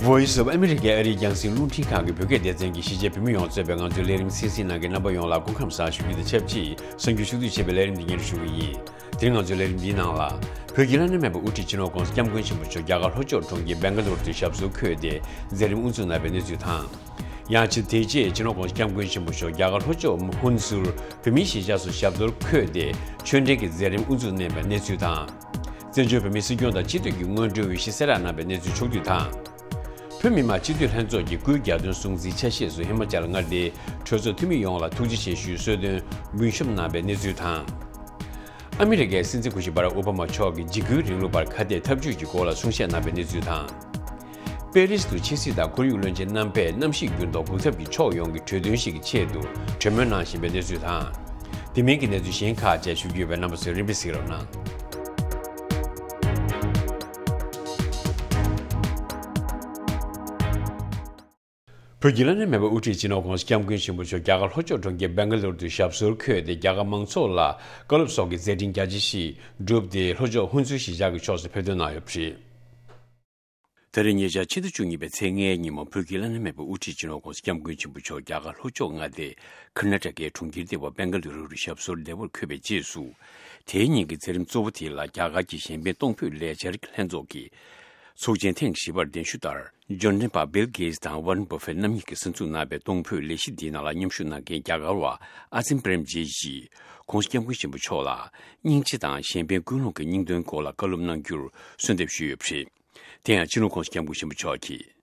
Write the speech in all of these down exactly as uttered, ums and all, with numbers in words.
Voice of America ཨ་རིའི་རྒྱང་སྲིང་རླུང་འཕྲིན་ཁང་གི་བོད་སྐད་སྡེ་ཚན་གྱིས་གཞིས་བྱེས་བོད་མི་ཡོངས་གཙོས་པའི་ང་ཚོའི་ལས་རིམ་གསན་གཟིགས་གནང་མཁན་རྣམ་པ་ཡོངས་ལ་སྐུ་ཁམས་བཟང་ཞུ་རྒྱུ་དང་ཆབས་ཅིག་གསར་འགྱུར་ཤུགས་བསྡུས་བྱས་པའི་ལས་རིམ་འདི་སྙན་སྒྲོན་ཞུ་གི་ཡིན། དེ་རིང་ང་ཚོའི་ལས་རིམ་འདིའི་ནང་ལ། བོད་ཀྱི་བླ་ན་མེད་པའི་དབུ་ཁྲིད་སྤྱི་ནོར་༧གོང་ས་༧སྐྱབས་མགོན་ཆེན་པོ་མཆོག་རྒྱ་གར་ལྷོ་ཕྱོགས་གྲོང་ཁྱེར་སྦེང་ག་ལོར་དུ་ཞབས་སོར་འཁོད་དེ་མཛད་རིམ་དབུ་འཛུགས་གནང་བའི་གནས་ཚུལ་དང་། ཡང་ཕྱི་དེ་རྗེས་སྤྱི་ནོར་༧གོང་ས་༧སྐྱབས་མགོན་ཆེན་པོ་མཆོག་རྒྱ་གར་ལྷོ་ཕྱོགས་ཧུན་སུར་བོད་མིའི་གཞིས་ཆགས་སུ་ཞབས་སོར་འཁོད་དེ་ཆོས་འབྲེལ་གྱི་མཛད་རིམ་དབུ་འཛུགས་གནང་བའི་གནས་ཚུལ་དང་། བཙན་བྱོལ་བོད་མིའི་སྲིད་སྐྱོང་དང་སྤྱི་འཐུས་ཀྱི་སྔོན་འགྲོའི་འོས་གཞི་གསལ་བསྒྲགས་གནང་བའི་གནས་ཚུལ་ཕྱོགས་བསྡུས་དང་། བོད་མི་མང་སྤྱི་འཐུས་ལྷན་ཚོགས་ཀྱི་སྐུའི་གྱ་སྟོན་སྲུང་བརྩིའི་ཆ་ཤས་སུ་ཧི་མ་ཅལ་མངའ་སྡེའི་གྲོས་ཚོགས་འཐུས་མི་ཡོངས་ལ་ཐུགས་རྗེ་ཆེ་ཞུའི་གསོལ་སྟོན་མགོན་ཤོམ་གནང་བའི་གནས་ཚུལ་དང་། ཨ་མི་རི་ཀའི་སྲིད་འཛིན་སྐུ་ཞབས་བྷ་རག་ཨོ་བྷ་མ་མཆོག་གིས་འཇིགས་སྐུལ་རིང་ལུགས་པར་ཁ་གཏད་འཐབ་ཇུས་ཀྱི་སྐོར་ལ་གསུང་བཤད་གནང་བའི་གནས་ཚུལ་དང་། པེ་རིས་དུ་ཕྱི་སྲིད་དང་ཁོར་ཡུག་བློན་ཆེན་རྣམ་པས་གནམ་གཤིས་འགྱུར་ལྡོག་འགོག་ཐབས་ཀྱི་ཕྱོགས་ཡོངས་ཀྱི་གྲོས་མཐུན་ཞིག་གི་ཆེད་དུ་གྲོས་མོལ་གནང་བཞིན་པའི་གནས་ཚུལ་དང་། དེ་མིན་གྱི་གནས་ཚུལ་གཞན་ཁག་བཅས་ཞུ་རྒྱུ་ཡོད་པས་རྣམ་པ་ཚོས་རིམ་པས་གཟིགས་རོགས་གནང་། བོད་ཀྱི་བླ་ན་མེད་པའི་དབུ་ཁྲིད་སྤྱི་ནོར་༧གོང་ས་༧སྐྱབས་མགོན་ཆེན་པོ་མཆོག་རྒྱ་གར་ལྷོ་ཕྱོགས་གྲོང་ཁྱེར་སྦེང་ག་ལོར་དུ་ཞབས་སོར་འཁོད་དེ་རྒྱ་གར་མང་ཚོགས་ལ་བཀའ་སློབ་སོགས་ཀྱི་མཛད་འཕྲིན་རྒྱ་ཆེ་ཞིག་བསྒྲུབས་ཏེ་ལྷོ་ཕྱོགས་ཧུན་སུར་གཞིས་ཆགས་ཀྱི་ཕྱོགས་སུ་ཕེབས་ཐོན་གནང་ཡོད་པ་རེད། ད་རེས་ཉེ་ཆར་ཕྱི་ཟླ་བཅུ་གཉིས་པའི་ཚེས་ལྔའི་ཉིན་མོ་བོད་ཀྱི་བླ་ན་མེད་པའི་དབུ་ཁྲིད་སྤྱི་ནོར་༧གོང་ས་༧སྐྱབས་མགོན་ཆེན་པོ་མཆོག་རྒྱ་གར་ལྷོ་ཕྱོགས་མངའ་སྡེ་ཀར་ན་ཊ་ཀའི་གྲོང་ཁྱེར་ལྟེ་བ་སྦེང་ག་ལུ་རུ་རུ་ཞབས་སོར་བདེ་བར་འཁོད་པའི་རྗེས་སུ། དེའི་ཉིན་གྱི་མཛད་རིམ་གཙོ་བོ་དེ་ལ་རྒྱ་གར་གྱི་གཞན་ཕན་གཏོང་ཕོད་ལས་འཆར་ལྷན་ཚོགས་ཀྱི་ཚོགས་ཆེན་ཐེངས་བཞི་པར་གདན་ཞུ་ལྟར། ལྗོན་ཏན་པ་བིལ་གེ་ཊི་དང་ཝ་རན་བྷ་ཕེ་ཊི་རྣམ་གཉིས་ཀྱིས་གསར་འཛུགས་གནང་བའི་གཏོང་ཕོད་ལས་གཞི་འདིའི་ནང་ལ་མཉམ་ཞུགས་གནང་མཁན་རྒྱ་གར་བ་ཨ་ཛིམ་པྲེམ་ཇི་ཡིས་༧གོང་ས་༧སྐྱབས་མགོན་ཆེན་པོ་མཆོག་ལ་སྙིང་རྗེ་དང་གཞན་ཕན་ཀུན་སློང་གི་སྙིང་དོན་སྐོར་ལ་བཀའ་སློབ་གནང་རྒྱུར་གསོལ་འདེབས་ཞུས་ཡོད་པ་རེད། དེ་ཡང་སྤྱི་ནོར་༧གོང་ས་༧སྐྱབས་མགོན་ཆེན་པོ་མཆོག་གིས།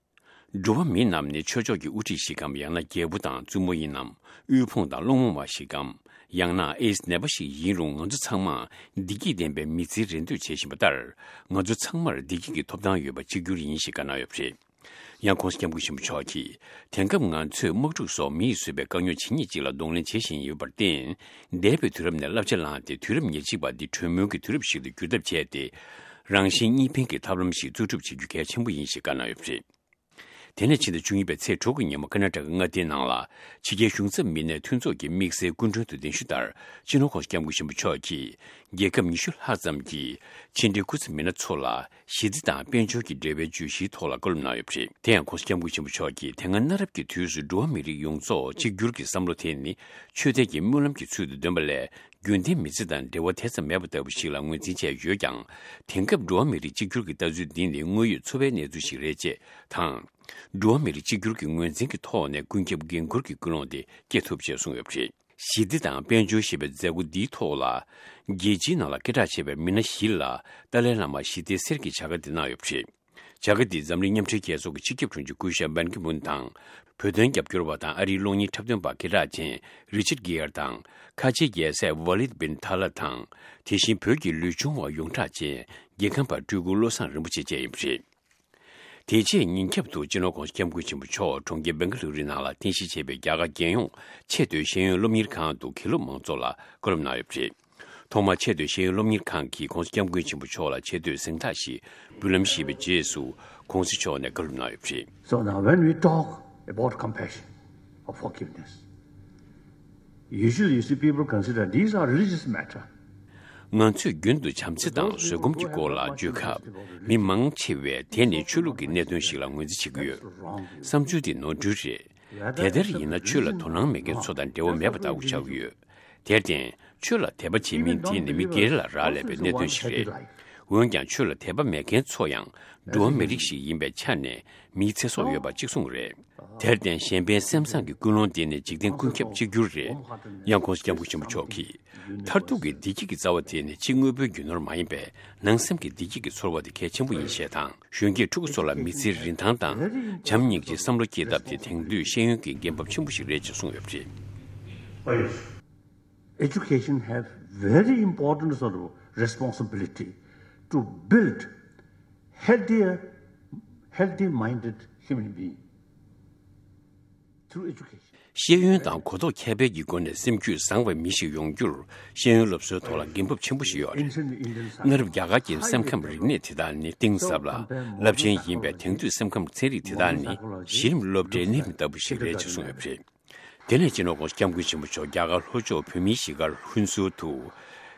འགྲོ་བ་མི་རྣམས་ནི་ཆོས་ཕྱོགས་ཀྱི་དབུ་ཁྲིད་ཞིག་གམ་ཡང་ན་རྒྱལ་པོ་དང་བཙུན་མོ་ཡིན་ནམ། དབུལ་ཕོངས་དང་སློང་མོ་བ་ཞིག་གམ། ཡང་ན་ཨེ་ཛི་ནད་པ་ཞིག་ཡིན་རུང་ང་ཚོ་ཚང་མ་བདེ་སྐྱིད་ལྡན་པའི་མི་ཚེའི་རེ་འདོད་བྱེད་བཞིན་པ་ལྟར། ང་ཚོ་ཚང་མར་བདེ་སྐྱིད་ཀྱི་ཐོབ་ཐང་ཡོད་པ་གཅིག་གྱུར་ཡིན་ཞེས་བཀའ་གནང་ཡོད་པ་རེད། ཡང་༧གོང་ས་༧སྐྱབས་མགོན་ཆེན་པོ་མཆོག་གིས། དེང་སྐབས་ང་ཚོས་དམག་འཁྲུག་སོགས་མི་ཡིས་བཟོས་པའི་དཀའ་རྙོག་ཇི་སྙེད་ཅིག་ལ་གདོང་ལེན་བྱེད་བཞིན་ཡོད་པར་བརྟེན། འདས་པའི་དུས་རབས་ནས་བསླབ་བྱ་བླངས་ཏེ་དུས་རབས་ཉེར་གཅིག་པ་འདི་གྲོས་མོལ་གྱི་དུས་རབས་ཤིག་ཏུ་འགྱུར་ཐབས་བྱས་ཏེ། རང་གཞན་གཉིས་ཕན་གྱི་ཐབས་ལམ་ཞིག་གཙོ་སྒྲུབ་བྱེད་རྒྱུ་གལ་ཆེན་པོ་ཡིན་ཞེས་བཀའ་གནང་ཡོད་པ་རེད། དེ་ནས་ཕྱི་ཟླ་བཅུ་གཉིས་པའི་ཚེས་དྲུག་གི་ཉིན་མོ་ཀར་ན་ཊ་ཀ་མངའ་སྡེའི་ནང་ལ་ཕྱི་རྒྱལ་གཞུང་ཚབ་མི་སྣའི་མཐུན་ཚོགས་ཀྱི་དམིགས་བསལ་སྐུ་མགྲོན་དུ་གདན་ཞུ་ལྟར་སྤྱི་ནོར་༧གོང་ས་༧སྐྱབས་མགོན་ཆེན་པོ་མཆོག་གིས་རྒྱལ་ཁབ་ཉི་ཤུ་ལྷག་ཙམ་གྱི་ཕྱི་འབྲེལ་སྐུ་ཚབ་མི་སྣ་ཚོ་ལ་ཞི་བདེ་དང་དཔལ་འབྱོར་གྱི་འབྲེལ་བའི་བརྗོད་གཞིའི་ཐོག་ལ་བཀའ་སློབ་གནང་ཡོད་པ་རེད། དེ་ཡང་༧གོང་ས་༧སྐྱབས་མགོན་ཆེན་པོ་མཆོག་གིས་དེ་སྔ་གནའ་རབས་ཀྱི་དུས་སུ་འགྲོ་བ་མི་རིགས་ཡོངས་རྫོགས་གཅིག་གྱུར་གྱི་བསམ་བློ་དེ་ནི་ཆོས་དད་ཀྱི་སྨོན་ལམ་གྱི་ཚུལ་དུ་འདོན་པ་ལས། རྒྱུན་ལྡན་མི་ཚེ་དང་འབྲེལ་བ་དེ་ཙམ་མེད་པ་ལྟ་བུ་ཞིག་ལ་ངོས་འཛིན་བྱས་ཡོད་ཀྱང་། དེང་སྐབས་འགྲོ་བ་མི་རིགས་གཅིག་གྱུར་གྱི་ལྟ་ཚུལ་འདི་ནི་དངོས་ཡོད་འཚོ་བའི་གནས་ཚུལ་ཞིག་རེད་ཅེས་དང་། འགྲོ་བ་མི་རིགས་གཅིག་གྱུར་གྱི་ངོས་འཛིན་གྱི་ཐོག་ནས་ཀུན་ཁྱབ་འགན་ཁུར་གྱི་ཀུན་སློང་དེ་སྐྱེ་ཐུབ་ཅེས་གསུངས་ཡོད་པ་རེད། ཞི་བདེ་དང་དཔལ་འབྱོར་ཞེས་པའི་མཛད་སྒོ་འདིའི་ཐོག་ལ། རྒྱལ་སྤྱིའི་ནང་ལ་སྐད་གྲགས་ཆེ་བའི་མི་སྣ་བཞི་ལ་ཏཱ་ལའི་བླ་མ་ཞི་བདེའི་གསེར་གྱི་བྱ་དགའ་དེ་གནང་ཡོད་པ་རེད། བྱ་དགའ་འདི་འཛམ་གླིང་མཉམ་འབྲེལ་རྒྱལ་ཚོགས་ཀྱི་སྤྱི་ཁྱབ་དྲུང་ཆེ་སྐུ་ཞབས་བན་ཀི་མུན་དང་། བོད་དོན་རྒྱབ་སྐྱོར་བ་དང་ཨ་རིའི་གློག་བརྙན་འཁྲབ་སྟོན་པ་སྐད་གྲགས་ཅན་རི་ཆར་གྷི་ཡར་དང་། ཁ་ཆེའི་རྒྱལ་སྲས་ཝ་ལིད་བིན་ཐ་ལ་དང་། དེ་བཞིན་བོད་ཀྱི་ལུས་སྦྱོང་བ་ཡོངས་གྲགས་ཅན་རྒྱལ་ཁམས་པ་སྤྲུལ་སྐུ་བློ་བཟང་རིན་པོ་ཆེ་བཅས་ཡིན་པ་རེད། དེ་རྗེས་ཉིན་རྒྱབ་ཏུ་སྤྱི་ནོར་༧གོང་ས་༧སྐྱབས་མགོན་ཆེན་པོ་མཆོག་གྲོང་ཁྱེར་སྦེང་ག་ལུ་རུའི་ནང་ལ་རྟེན་གཞི་བྱས་པའི་རྒྱ་གར་རྒྱལ་ཡོངས་ཆེས་མཐོའི་ཤེས་ཡོན་སློབ་གཉེར་ཁང་དུ་དགེ་སློབ་མང་ཚོགས་ལ་བཀའ་སློབ་གནང་ཡོད་པ་རེད། ཐོག་མར་ཆེས་མཐོའི་ཤེས་ཡོན་སློབ་གཉེར་ཁང་གིས་༧གོང་ས་༧སྐྱབས་མགོན་ཆེན་པོ་མཆོག་ལ་ཆེས་མཐོའི་གཟེངས་རྟགས་ཤིག་འབུལ་ལམ་བཞེས་པའི་རྗེས་སུ་༧གོང་ས་མཆོག་ནས་བཀའ་སློབ་གནང་ཡོད་པ་རེད། So now, when we talk about compassion or forgiveness, usually you see people consider these are religious matter. ང་ཚོས་རྒྱུན་དུ་བྱམས་བརྩེ་དང་བཟོད་སྒོམ་གྱི་སྐོར་ལ་བརྗོད་སྐབས། མི་མང་ཆེ་བས་དེ་ནི་ཆོས་ལུགས་ཀྱི་གནད་དོན་ཞིག་ལ་ངོས་འཛིན་བྱེད་ཀྱི་ཡོད། བསམ་ཚུལ་དེ་ནོར་འཁྲུལ་རེད། དེ་ལྟར་ཡིན་ན་ཆོས་ལ་དོ་སྣང་མེད་མཁན་ཚོ་དང་འབྲེལ་བ་མེད་པ་ལྟ་བུ་ཆགས་ཀྱི་ཡོད། དེར་བརྟེན། ཆོས་ལ་དད་པ་བྱེད་མིན་དེ་ནི་མི་སྒེར་ལ་རག་ལས་པའི་གནད་དོན་ཞིག་རེད། འོན་ཀྱང་ཆོས་ལ་དད་པ་མེད་མཁན་ཚོ་ཡང་འགྲོ་བ་མི་རིགས་ཤིག་ཡིན་པའི་ཆ་ནས་མིའི་ཚེ་སྲོག་ཡོད་པ་གཅིག་མཚུངས་རེད། དེར་བརྟེན་གཞན་ཕན་སེམས་བཟང་གི་ཀུན་སློང་དེ་ནི་འཇིག་རྟེན་ཀུན་ཁྱབ་གཅིག་གྱུར་རེད། ཡང་༧གོང་ས་༧སྐྱབས་མགོན་ཆེན་པོ་མཆོག་གིས། མཐར་ཐུག་གི་བདེ་སྐྱིད་ཀྱི་རྩ་བ་དེ་ནི་ཕྱི་དངོས་པོའི་རྒྱུ་ནོར་མ་ཡིན་པས་ནང་སེམས་ཀྱི་བདེ་སྐྱིད་ཀྱི་ཚོར་བ་དེ་གལ་ཆེན་པོ་ཡིན་ཞེས་དང་། གཞོན་སྐྱེས་ཕྲུ་གུ་ཚོ་ལ་མི་ཚེའི་རིན་ཐང་དང་བྱམས་སྙིང་རྗེའི་བསམ་བློ་སྐྱེད་ཐབས་དེ་དེང་དུས་ཤེས་ཡོན་གྱི་འགན་བབ་ཆེན་པོ་ཞིག་རེད་ཅེས་གསུངས་ཡོད་པ་རེད། Education have very important sort of responsibility to build healthier, healthy minded human being through education. ཤེས་ཡོན་དང་གོ་རྟོགས་ཁྱད་པར་གྱི་སྒོ་ནས་སེམས་རྒྱུད་བཟང་བའི་མི་ཞིག་ཡོང་རྒྱུར་ཤེས་ཡོན་སློབ་གསོའི་ཐོག་ལ་འགན་འབབ་ཆེན་པོ་ཞིག་ཡོད་རེད། གནའ་རབས་རྒྱ་གར་གྱི་སེམས་ཁམས་རིག་གནས་དེ་དག་ནི་གཏིང་ཟབ་ལ་རླབས་ཆེན་ཡིན་པས་དེང་དུས་སེམས་ཁམས་ཚན་རིག་དེ་དག་ནི་གཞི་རིམ་སློབ་གྲྭའི་གནས་རིམ་ལྟ་བུ་ཞིག་རེད་ཅེས་གསུངས་ཡོད་པ་རེད། དེ་ནས་སྤྱི་ནོར་༧གོང་ས་༧སྐྱབས་མགོན་ཆེན་པོ་མཆོག་རྒྱ་གར་ལྷོ་ཕྱོགས་བོད་མིའི་གཞིས་སྒར་ཧུན་སུར་དུ་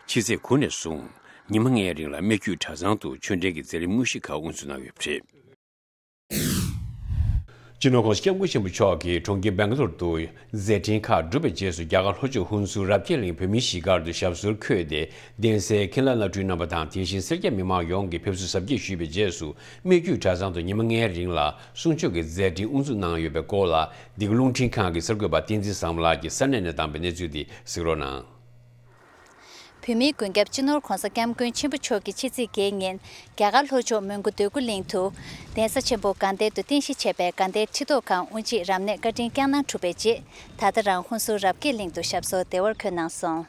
ཕྱི་ཚེས་དགུ་ནས་བཟུང་ཉི་མ་ལྔའི་རིང་ལ་སྨད་རྒྱུད་གྲྭ་ཚང་དུ་ཆོས་འབྲེལ་གྱི་མཛད་རིམ་དངོས་གཞི་ཁག་དབུ་འཛུགས་གནང་ཡོད་པ་རེད། སྤྱི་ནོར་༸གོང་ས་༸སྐྱབས་མགོན་ཆེན་པོ་མཆོག་གིས་གྲོང་ཁྱེར་སྦེང་ག་ལོར་དུ་མཛད་འཕྲིན་ཁག་བསྒྲུབས་པའི་རྗེས་སུ། རྒྱ་གར་ལྷོ་ཕྱོགས་ཧུན་སུར་རབ་རྒྱས་གླིང་བོད་མིའི་གཞིས་སྒར་དུ་ཞབས་སོར་འཁོད་དེ། གདན་སའི་མཁན་བླ་བླ་སྤྲུལ་རྣམ་པ་དང་། དེ་བཞིན་སེར་སྐྱ་མི་མང་ཡོངས་ཀྱིས་ཕེབས་བསུ་གཟབ་རྒྱས་ཞུས་པའི་རྗེས་སུ། སྨད་རྒྱུད་གྲྭ་ཚང་དུ་ཉི་མ་ལྔའི་རིང་ལ་གསུང་ཆོས་ཀྱི་མཛད་འཕྲིན་དབུ་འཛུགས་གནང་ཡོད་པའི་སྐོར་ལ། འདི་ག་རླུང་འཕྲིན་ཁང་གི་གསར་འགོད་པ་བསྟན་འཛིན་བཟང་མོ་ལགས་ཀྱིས་ས་གནས་ནས་བཏང་པའི་གནས་ཚུལ་དེ་གཟིགས་རོགས་གནང་། བོད་མིའི་མགོན་སྐྱབས་སྤྱི་ནོར་༸གོང་ས་༸སྐྱབས་མགོན་ཆེན་པོ་མཆོག་གིས་ཕྱི་ཚེས་བརྒྱད་ཉིན་རྒྱ་གར་ལྷོ་ཕྱོགས་མོན་གྷོ་འདོད་རྒུ་གླིང་དུ། གདན་ས་ཆེན་པོ་དགའ་ལྡན་དུ་རྟེན་གཞི་བྱས་པའི་དགའ་ལྡན་ཁྲི་ཐོག་ཁང་དབུ་འབྱེད་རབ་གནས་བཀའ་དྲིན་བསྐྱངས་གནང་གྲུབ་པའི་རྗེས། ད་ལྟ་རང་ཧུན་སུར་རབ་རྒྱས་གླིང་དུ་ཞབས་སོར་བདེ་བར་འཁོད་གནང་སོང་།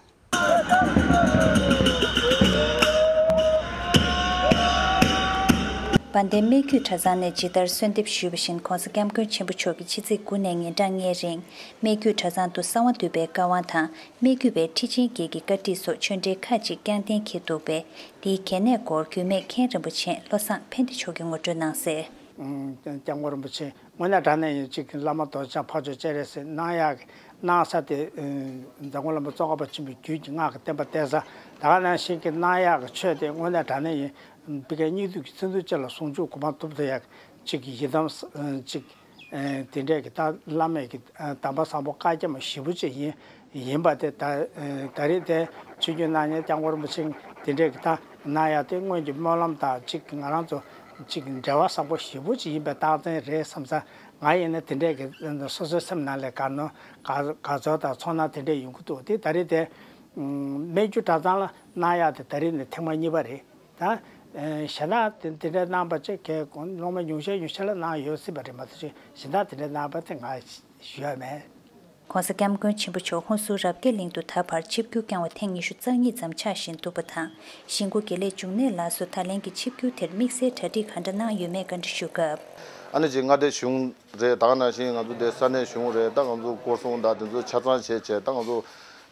དཔལ་ལྡན་སྨད་རྒྱུད་གྲྭ་ཚང་ནས་ཇི་ལྟར་གསོལ་འདེབས་ཞུས་པ་བཞིན། ༸གོང་ས་༸སྐྱབས་མགོན་ཆེན་པོ་མཆོག་གིས་ཕྱི་ཚེས་དགུ་ནས་ཉིན་གྲངས་ལྔའི་རིང་སྨད་རྒྱུད་གྲྭ་ཚང་དུ་གསང་བ་འདུས་པའི་བཀའ་དབང་དང་། སྨད་རྒྱུད་པའི་ཁྲི་ཆེན་བརྒྱད་ཀྱི་བཀའ་ཁྲིད་སོགས་ཆོས་འབྲེལ་ཁག་ཅིག་བསྐྱངས་གཏན་འཁེལ་འདུག་པས། དེའི་གལ་གནད་སྐོར་རྒྱུད་སྨད་མཁན་རིན་པོ་ཆེ་བློ་བཟང་ཕན་བདེ་མཆོག་གིས་ངོ་སྤྲོད་གནང་གསལ། ཨུམ། སྐྱབས་མགོན་རིན་པོ་ཆེ་དངོས་གནས་དྲང་གནས་ཡིན་གཅིག་གི་བླ་མ་རྡོ་རྗེ་འཆང་འཕགས་མཆོག་སྤྱན་རས་གཟིགས་གནང་ཡག་གི་གནང་ས་དེ། ཨུམ། འཛམ་གླིང་བླ་མ་ཙོང་ཁ་པ་ཆེན་པོའི་རྒྱུད་ཀྱི་སྔགས་ཀྱི་བསྟན་པ་གཏད་ས། ད་ག་ནང་བཞིན་གྱི་གནང་ཡག་གི་ཆོས་དེ་དངོས་གནས་དྲང་གནས་ཡིན། ཕ་གིའི་སྙིགས་དུས་ཀྱི་ཚེ་འདུ་ཅན་ལ་ཟུང་འཇུག་གོ་འཕང་ཐོབ་ཐུབ་ཡག་གཅིག་གི་ཡི་དམ་ས་ཨ་གཅིག་ཨ་དེ་འདྲས་ཀྱི་ད་བླ་མའི་གི་ཨ་གདམས་པ་བཟང་པོ་བཀའ་རྒྱ་མ་ཞེ་པོ་ཅིག་ཡིན་ཡིན་པ་དེ། ད་ཨ་ད་རེས་དེ་ཆོས་བརྒྱུད་གནང་མཁན་སྐྱབས་མགོན་རིན་པོ་ཆེ་དེ་འདྲས་ཀྱི་ད་གནང་ཡག་དེ་སྔོན་གྱི་སྨོན་ལམ་དང་གཅིག་ང་རང་ཚོ་གཅིག་འབྲེལ་བ་བཟང་པོ་ཞེ་པོ་ཅིག་ཡིན་པའི་རྟགས་མཚན་རེད་བསམ་ས། ང་ཡིན་ན་དེ་འདྲས་ཀྱི་སོ་སོའི་སེམས་ནང་ལ་དགའ་སྣང་དགའ་དགའ་ཚོར་དང་ཚོར་སྣང་དེ་འདྲས་ཡོང་གི་འདུག་དེ་ད་རེས་དེ་ཨ་སྨད་རྒྱུད་གྲྭ་ཚང་ལ་གནང་ཡག་དེ་ད་རེས་ནི་ཐེངས་མ་གཉིས་པ་རེད། ད། ཨེ། གཞན་དག་དེ་དེ་འདྲའི་གནང་པ་ཅིག་གས་སློབ་མ་ཉུང་ཤས་ཉུང་ཤས་ལ་གནང་ཡོད་སྲིད་པ་རེད་མ་གཏོགས་ཅིག་གཞན་དག་དེ་འདྲའི་གནང་པ་དེ་ང་ཞུ་ཡ་མེད། ༸གོང་ས་༸སྐྱབས་མགོན་ཆེན་པོ་མཆོག་ཧུན་སུར་རབ་རྒྱས་གླིང་དུ་ད་བར་ཆིབས་བསྒྱུར་བསྐྱངས་བ་ཐེངས་ཉི་ཤུ་རྩ་གཉིས་ཙམ་ཆགས་བཞིན་འདུག་པ་དང་། གཞིས་འགོ་དགེ་ལས་འབྱུང་གནས་ལགས་སུ་ད་ལན་གྱི་ཆིབས་བསྒྱུར་དེར་དམིགས་བསལ་གྲ་སྒྲིག་ག་འདྲ་གནང་ཡོད་མེད་བཀའ་འདྲི་ཞུ་སྐབས། ཨ་ནི་ཅིག་མངའ་སྡེ་གཞུང་རེད། ད་ག་ནང་བཞིན་ང་ཚོ་དེ་ས་གནས་གཞུང་རེད། ད་ང་ཚོ་སྐོར་སྲུང་དང་དེ་ཚོ་ཆ་ཚང་བྱས་བྱས། ད་ང་ཚོ་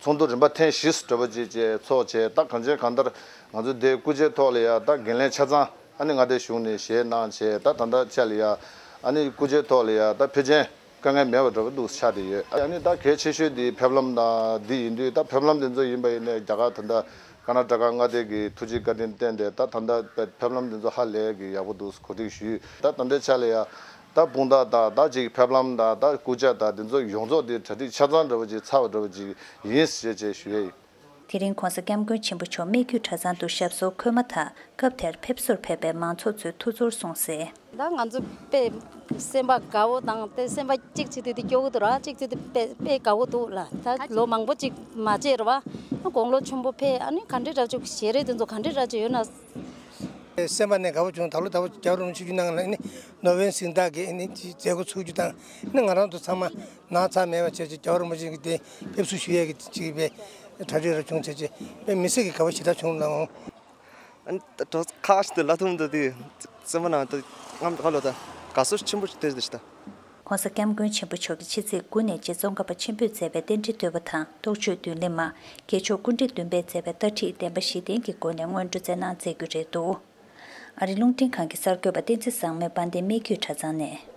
ཚོགས་འདུ་རིམ་པ་ཐེངས་བཞི་འདྲ་པོ་ཅིག་བྱས་ཚོགས་བྱས། ད་གང་ཅི་གང་ལྟར་ང་ཚོ་དེ་སྐུ་ཕྱྭའི་ཐོག་ལ་ཡ་ད་འགན་ལེན་ཆ་ཚང་ཨ་ནི་མངའ་སྡེ་གཞུང་ནས་བཞེས་གནང་བྱས། ད་ད་ལྟ་ཆ་ལ་ཡ་ཨ་ནི་སྐུ་ཕྱྭའི་ཐོག་ལ་ཡ་ད་ཕལ་ཆེར་དཀའ་ངལ་མེད་པ་འདྲ་པོ་འདུག་ཆགས་བསྡད་ཡོད། ཨ་ནི་ད་གལ་ཆེ་ཤོས་དེ་ཕེབས་ལམ་དང་འདི་ཡིན་དུས། ད་ཕེབས་ལམ་དེ་ཚོ་ཡིན་པ་ཡིན་ནའི་རྒྱ་གར་ད་ལྟ་ཀར་ནཱ་ཊ་ཀ་མངའ་སྡེ་གི་ཐུགས་རྗེ་བཀའ་དྲིན་བརྟེན་ཏེ། ད་ད་ལྟ་ཕེབས་ལམ་དེ་ཚོ་ཧ་ལས་ཀྱི་ཡག་པོ་འདུག་གོ་སྒྲིག་ཞུས། ད་ད་ལྟའི་ཆ་ལ་ཡ་ད་དཔུང་རྟགས་དང་ད་ཅིག་ཕེབས་ལམ་དང་ད་སྐུ་ཕྱྭ་དང་དེ་ཚོ་ཡོངས་རྫོགས་དེ་གྲ་སྒྲིག་ཆ་ཚང་འདྲ་པོ་ཅིག་ཚར་བ་འདྲ་པོ་ཅིག་ཡིན་ཞེས་བྱས་ཞུ་ཡ་ཡིན། དེ་རིང་༸གོང་ས་༸སྐྱབས་མགོན་ཆེན་པོ་མཆོག་སྨད་རྒྱུད་གྲྭ་ཚང་དུ་ཞབས་སོར་འཁོད་མ་ཐག་སྐབས་དེར་ཕེབས་བསུར་ཕེབས་པའི་མང་ཚོགས་ཚོས་ཐུགས་ཚོར་གསུངས་གསལ། ད་ང་ཚོ་དཔེ་སེམས་པ་དགའ་བོ་དང་། དེ་སེམས་པ་གཅིག་བྱེད་དུས་དེ་སྐྱོ་གི་འདུག་ར། གཅིག་བྱེད་དུས་དཔེ་དཔེ་དགའ་བོ་འདུག་ལ། ད་ལོ་མང་པོ་ཅིག་མ་བྱས་ར་བ། དགུང་ལོ་ཆེན་པོ་ཕེབས། ཨ་ནི་ག་འདྲ་འདྲ་ཅིག་ཞལ་རས་དེ་ཚོ་ག་འདྲ་འདྲ་ཅིག་ཡོད་ན། སེམས་པ་ནས་དགའ་བོ་བྱུང་། ད་ལོ་ད་བོ་རྒྱལ་བ་རིན་པོ་ཆེ་ཆིབས་བསྒྱུར་གནང་ལ་ཨ་ནི་ནོ་བྷེལ་གཟེངས་རྟགས་ཀྱི་ཨ་ནི་མཛད་སྒོ་ཚུགས་རྒྱུ་དང་། ཨ་ནི་ང་རང་ཚོ་ཚང་མ་ནག་ཚ་མེད་པ་བྱས་བྱས་རྒྱལ་བ་རིན་པོ་ཆེ་གི་དེ་ཕེབས་བསུ་ཞུ་ཡས་ཀྱི་ཅིག་པའི་གྲ་སྒྲིག་ར་བྱུང་བྱས་བྱས་དཔེ་མི་སྲིད་ཀྱི་དགའ་བོ་ཞེ་དྲག་བྱུང་ལ། ཨ་ནི་ད་གྲོགས་ཁ་ཞིག་ཏུ་ལ་ཐུམ་དུ་དེ་སེམས་པ་ནང་དུ་རྔམ་ཧ་ལོ་ད་དགའ་བསུ་ཆེན་པོ་ཞིག་སྟེར་དུ་ཞིག་ད། ༸གོང་ས་༸སྐྱབས་མགོན་ཆེན་པོ་མཆོག་གིས་ཕྱི་ཚེས་དགུ་ནས་རྗེ་ཙོང་ཁ་པ་ཆེན་པོས་མཛད་པའི་རྟེན་འབྲེལ་བསྟོད་པ་དང་རྟོགས་བརྗོད་མདུན་ལེགས་མ། རྒྱལ་མཆོག་སྐུ་ཕྲེང་བདུན་པས་མཛད་པའི་ལྟ་ཁྲིད་བདེན་པ་བཞི་ལྡན་གྱི་སྒོ་ནས་སྔོན་འགྲོ་སྩལ་གནང་མཛད་རྒྱུ་རེད་འདུག། ཨ་རི་རླུང་འཕྲིན་ཁང་གི་གསར་འགོད་པ་བསྟན་འཛིན་བཟང་མོས་དཔལ་ལྡན་སྨད་རྒྱུད་གྲྭ་ཚང་ནས།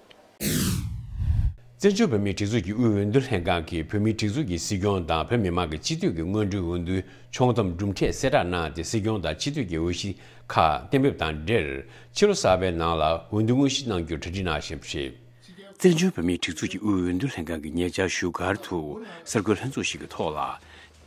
བཙན་བྱོལ་བོད་མིའི་སྒྲིག་འཛུགས་ཀྱི་དབུས་འོས་བསྡུ་ལྷན་ཁང་གིས་བོད་མིའི་སྒྲིག་འཛུགས་ཀྱི་སྲིད་སྐྱོང་དང་བོད་མི་མང་གི་སྤྱི་འཐུས་ཀྱི་སྔོན་འགྲོའི་འོས་བསྡུའི་ཆོག་ཐམ་གྲུབ་འབྲས་གསལ་བསྒྲགས་གནང་སྟེ། སྲིད་སྐྱོང་དང་སྤྱི་འཐུས་ཀྱི་འོས་གཞི་ཁག་གཏན་འབེབས་དང་འབྲེལ། ཕྱི་ལོ་གསར་པའི་ནང་ལ་འོས་བསྡུ་དངོས་གཞི་གནང་རྒྱུར་གྲ་སྒྲིག་གནང་བཞིན་པ་རེད། བཙན་བྱོལ་བོད་མིའི་སྒྲིག་འཛུགས་ཀྱི་དབུས་འོས་བསྡུ་ལྷན་ཁང་གིས་ཉེ་ཆར་བཞུགས་སྒར་དུ་གསར་འགོད་ལྷན་ཚོགས་ཤིག་གི་ཐོག་ལ།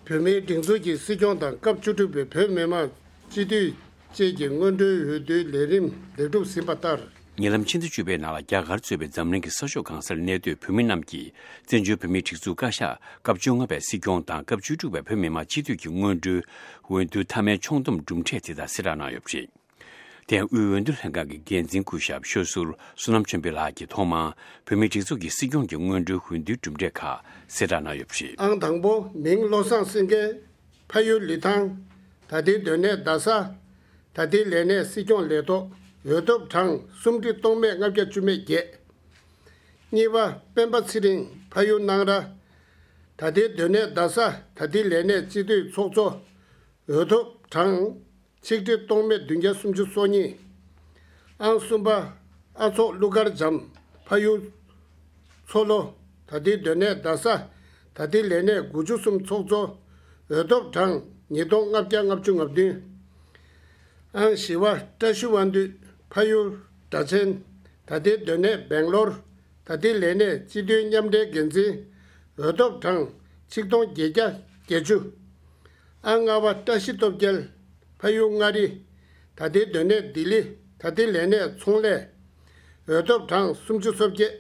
བོད་མིའི་སྒྲིག་འཛུགས་ཀྱི་སྲིད་སྐྱོང་དང་སྐབས་བཅུ་དྲུག་པའི་བོད་མི་མང་སྤྱི་འཐུས་བཅས་ཀྱི་སྔོན་འགྲོའི་འོས་བསྡུའི་ལས་རིམ་ལེགས་གྲུབ་ཟིན་པ་ལྟར། ཉེ་ལམ་ཕྱི་ཟླ་བཅུ་པའི་ནང་ལ་རྒྱ་གར་གཙོས་པའི་འཛམ་གླིང་གི་ས་ཕྱོགས་གང་སར་གནས་སྡོད་བོད་མི་རྣམས་ཀྱིས་བཙན་བྱོལ་བོད་མིའི་སྒྲིག་འཛུགས་བཀའ་ཤག་སྐབས་བཅོ་ལྔ་པའི་སྲིད་སྐྱོང་དང་སྐབས་བཅུ་དྲུག་པའི་བོད་མི་མང་སྤྱི་འཐུས་ཀྱི་སྔོན་འགྲོའི་འོས་བསྡུའི་མཐའ་མའི་ཆོག་ཐམ་གྲུབ་འབྲས་དེ་དག་གསལ་བསྒྲགས་གནང་ཡོད་པ་རེད། དེ་ཡང་དབུས་འོས་བསྡུ་ལྷན་ཁང་གི་འགན་འཛིན་སྐུ་ཞབས་ཤོད་ཟུར་བསོད་ནམས་ཆོས་འཕེལ་ལགས་ཀྱིས་ཐོག་མར་བོད་མིའི་སྒྲིག་འཛུགས་ཀྱི་སྲིད་སྐྱོང་གི་སྔོན་འགྲོའི་འོས་བསྡུའི་གྲུབ་འབྲས་ཁག་གསལ་བསྒྲགས་གནང་ཡོད་པ་རེད། ཨང་དང་པོ་མིང་བློ་བཟང་སེང་གེ། ཕ་ཡུལ་ལི་ཐང་། ད་ལྟའི་སྡོད་གནས་རྡ་ས། ད་ལྟའི་ལས་གནས་སྲིད་སྐྱོང་ལས་ཐོག། འོས་ཐོབ་གྲངས་སུམ་ཁྲི་སྟོང་མེད་ལྔ་བརྒྱ་བཅུ་མེད་བརྒྱད། གཉིས་པ་སྤེན་པ་ཚེ་རིང་། ཕ་ཡུལ་སྣང་ར། ད་ལྟའི་སྡོད་གནས་རྡ་ས། ད་ལྟའི་ལས་གནས་སྤྱི་འཐུས་ཚོགས་གཙོ། འོས་ཐོབ་གྲངས་ཆིག་ཁྲི་སྟོང་མེད་བདུན་བརྒྱ་སུམ་ཅུ་སོ་གཉིས། ཨང་གསུམ་པ་ཨ་ཚོགས་ཀླུ་མཁར་བྱམས། ཕ་ཡུལ་མཚོ་ལྷོ། ད་ལྟའི་སྡོད་གནས་རྡ་ས། ད་ལྟའི་ལས་གནས་དགུ་བཅུ་གསུམ་ཚོགས་གཙོ། འོས་ཐོབ་གྲངས་ཉིས་སྟོང་ལྔ་བརྒྱ་ལྔ་བཅུ་ང་བདུན། ཨང་བཞི་པ་བཀྲ་ཤིས་དབང་འདུས། ཕ་ཡུལ་སྦྲ་ཆེན། ད་ལྟའི་སྡོད་གནས་སྦེང་ལོར། ད་ལྟའི་ལས་གནས་སྤྱི་མཐུན་མཉམ་འབྲེལ་འགན་འཛིན། འོས་ཐོབ་གྲངས་ཆིག་སྟོང་བརྒྱད་བརྒྱ་བརྒྱད་ཅུ། ཨང་ལྔ་པ་བཀྲ་ཤིས་སྟོབས་རྒྱལ། ཕ་ཡུལ་མངའ་རིས། ད་ལྟའི་སྡོད་གནས་ལྡི་ལི། ད་ལྟའི་ལས་གནས་ཚོང་ལས། འོས་ཐོབ་གྲངས་སུམ་ཅུ་སོ་བརྒྱད།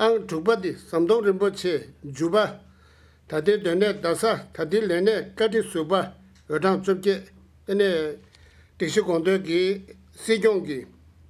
ཨང་དྲུག་པ་འདི་ཟམ་གདོང་རིན་པོ་ཆེ་འཇུ་པ། ད་ལྟའི་སྡོད་གནས་རྡ་ས། ད་ལྟའི་ལས་གནས་བཀའ་ཁྲི་ཟུར་པ། འོས་གྲངས་བཅོ་བརྒྱད། ཨ་ནི་སྒྲིག་གཞི་དགོངས་དོན་གྱི་སྲིད་སྐྱོང་གི་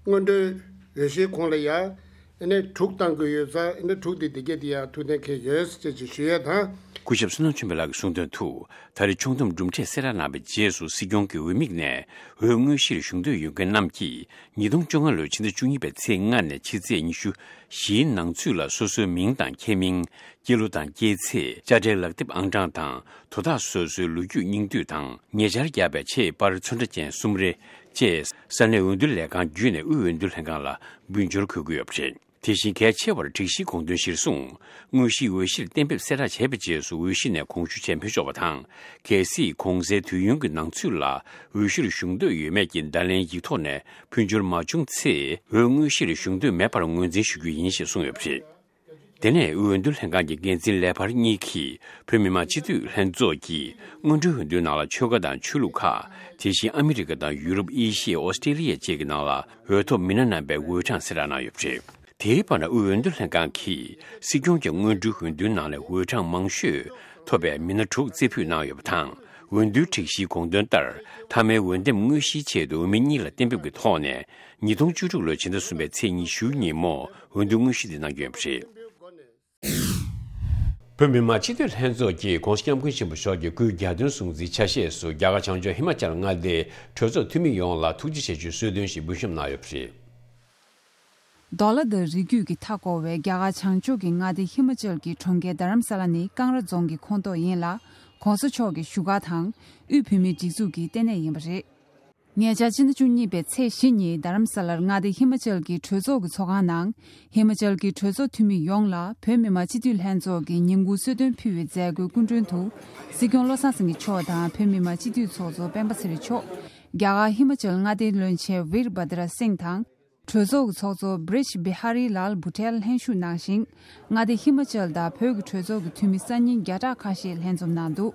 སྔོན་འགྲོའི་འོས་གཞིའི་གོང་ལ་ཡང་ཨ་ནི་དྲུག་བཏང་དགོས་ཡོད་ཙང་། ཨ་ནི་དྲུག་དེ་དེ་གས་དེ་ཡང་ཐུགས་གཏན་འཁེལ་ཡོད་ཅེས་ཀྱི་ཞུ་ཡས་དང་། སྐུ་ཞབས་བསོད་ནམས་ཆོས་འཕེལ་ལགས་ཀྱིས་གསུངས་དོན་དུ། ད་རེས་ཆོག་ཐམ་གྲུབ་འབྲས་གསལ་བསྒྲགས་གནང་བའི་རྗེས་སུ་སྲིད་སྐྱོང་གི་འོས་དམིགས་ནས་འོས་དངོས་གཞིར་ཞུགས་འདོད་ཡོད་མཁན་རྣམས་ཀྱིས་ཉིས་སྟོང་བཅོ་ལྔ་ལོའི་ཕྱི་ཟླ་བཅུ་གཉིས་པའི་ཚེས་ལྔ་ནས་ཕྱི་ཚེས་ཉི་ཤུ་བཞིའི་ནང་ཚུད་ལ་སོ་སོའི་མིང་དང་ཁྱད་མིང་། སྐྱེས་ལོ་དང་སྐྱེས་ཚེས། དཔྱ་ཁྲལ་ལག་དེབ་ཨང་གྲངས་དང་། དོ་བདག་སོ་སོའི་ལོ་རྒྱུས་རྙིང་བསྡུས་དང་། ཉེ་ཆར་བརྒྱབ་པའི་ཆེད་པར་ཚོན་ཁྲ་ཅན་གསུམ་རེ་བཅས་ས་གནས་འོས་བསྡུ་ལས་ཁང་བརྒྱུད་ནས་དབུས་འོས་བསྡུ་ལྷན་ཁང་ལ་འབུལ་འབྱོར་འཁོད་ཀྱི་ཡོད་པ་རེད། དེ་བཞིན་གལ་ཆེ་བར་སྒྲིག་གཞིའི་དགོངས་དོན་གཞིར་བཟུང་། དངོས་གཞིའི་འོས་གཞིར་གཏན་འབེབས་གསལ་བསྒྲགས་བྱས་པའི་རྗེས་སུ་འོས་གཞི་ནས་གོང་ཞུ་བྱས་མི་ཆོག་པ་དང་། གལ་སྲིད་གོང་གསལ་དུས་ཡུན་གྱི་ནང་ཚུད་ལ་འོས་གཞིར་ཞུགས་འདོད་ཡོད་མེད་ཀྱི་བརྡ་ལན་ཡིག་ཐོག་ནས་ཕུལ་འབྱོར་མ་བྱུང་ཚེ། འོས་དངོས་གཞིར་ཞུགས་འདོད་མེད་པར་ངོས་འཛིན་ཞུ་རྒྱུ་ཡིན་ཞེས་གསུངས་ཡོད་པ་རེད། དེ་ནས་དབུས་འོས་བསྡུ་ལྷན་ཁང་གི་འགན་འཛིན་ལས་འཕར་གཉིས་ཀྱིས་བོད་མི་མང་སྤྱི་འཐུས་ལྷན་ཚོགས་ཀྱི་སྔོན་འགྲོའི་འོས་བསྡུའི་ནང་ལ་ཆོལ་ཁ་དང་ཆོས་ལུགས་ཁག། དེ་བཞིན་ཨ་མི་རི་ཀ་དང་ཡུ་རོབ། ཨེ་ཤི་ཡ། ཨོ་སི་ཀྲེ་ལི་ཡ་བཅས་ཀྱི་ནང་ལ་འོས་ཐོབ་མི་སྣ་རྣམ་པའི་འོས་གྲངས་གསལ་བསྒྲགས་གནང་ཡོད་པ་རེད། དེའི་བར་ན་དབུས་འོས་བསྡུ་ལྷན་ཁང་གིས་སྲིད་སྐྱོང་གི་སྔོན་འགྲོའི་འོས་བསྡུའི་ནང་ལས་འོས་གྲངས་མང་ཤོས་ཐོབ་པའི་མི་སྣ་དྲུག་རྩིས་འབུལ་གནང་ཡོད་པ་དང་། འོས་བསྡུའི་སྒྲིག་གཞིའི་དགོངས་དོན་ལྟར། མཐའ་མའི་འོས་འདེམས་དངོས་གཞིའི་ཆེད་དུ་འོས་མི་གཉིས་ལ་གཏན་འབེབས་ཀྱི་ཐོག་ནས། ཉིས་སྟོང་བཅུ་དྲུག་ལོའི་ཕྱི་ཟླ་གསུམ་པའི་ཚེས་ཉི་ཤུ་ཉིན་མོ་འོས་བསྡུ་དངོས་གཞི་དེ་གནང་རྒྱུ་ཡིན་པ་རེད། བོད་མི་མང་སྤྱི་འཐུས་ལྷན་ཚོགས་ཀྱིས་༸གོང་ས་༸སྐྱབས་མགོན་ཆེན་པོ་མཆོག་གི་སྐུའི་གྱ་སྟོན་སྲུང་བརྩིའི་ཆ་ཤས་སུ། རྒྱ་གར་བྱང་ཕྱོགས་ཧི་མ་ཅལ་མངའ་སྡེའི་གྲོས་ཚོགས་འཐུས་མི་ཡོངས་ལ་ཐུགས་རྗེ་ཆེ་ཞུའི་གསོལ་སྟོན་ཞིག་འབུལ་བཤམས་གནང་ཡོད་པ་རེད། མདོ་ལ་དང་རི་རྒྱུད་ཀྱི་མཐའ་བསྐོར་བའི་རྒྱ་གར་བྱང་ཕྱོགས་ཀྱི་མངའ་སྡེ་ཧི་མ་ཅལ་གྱི་གྲོང་ཁྱེར་རྡ་རམ་ས་ལ་ནི་ཀང་ར་རྫོང་གི་ཁོངས་གཏོགས་ཡིན་ལ། ༸གོང་ས་མཆོག་གི་བཞུགས་སྒར་དང་དབུས་བོད་མིའི་སྒྲིག་འཛུགས་ཀྱི་ལྟེ་གནས་ཡིན་པ་རེད། ཉེ་ཆར་ཕྱི་ཟླ་བཅུ་གཉིས་པའི་ཚེས་བཞི་ཉིན་རྡ་རམ་ས་ལར་མངའ་སྡེ་ཧི་མ་ཅལ་གྱི་གྲོས་ཚོགས་ཀྱི་ཚོགས་ཁང་ནང་། ཧི་མ་ཅལ་གྱི་གྲོས་ཚོགས་འཐུས་མི་ཡོངས་ལ་བོད་མི་མང་སྤྱི་འཐུས་ལྷན་ཚོགས་ཀྱི་ཉིན་གུང་གསོལ་སྟོན་ཕུལ་བའི་མཛད་སྒོའི་སྐུ་མགྲོན་དུ། སྲིད་སྐྱོང་བློ་བཟང་སེང་གེ་མཆོག་དང་བོད་མི་མང་སྤྱི་འཐུས་ཚོགས་གཙོ་སྤེན་པ་ཚེ་རིང་མཆོག་རྒྱ་གར་ཧི་མ་ཅལ་མངའ་སྡེའི་བློན་ཆེན་ཝིར་བྷ་དྲ་སིང་དང་། གྲོས་ཚོགས་ཀྱི་ཚོགས་གཙོ་བྲིཇ་བི་ཧ་རི་ལཱལ་བྷུ་ཊེལ་ལྷན་ཞུགས་གནང་ཞིང་། མངའ་སྡེ་ཧི་མ་ཅལ་དང་བོད་ཀྱི་གྲོས་ཚོགས་ཀྱི་འཐུས་མི་གསར་རྙིང་བརྒྱ་ཕྲག་ཁ་ཤས་ལྷན་འཛོམས་གནང་འདུག་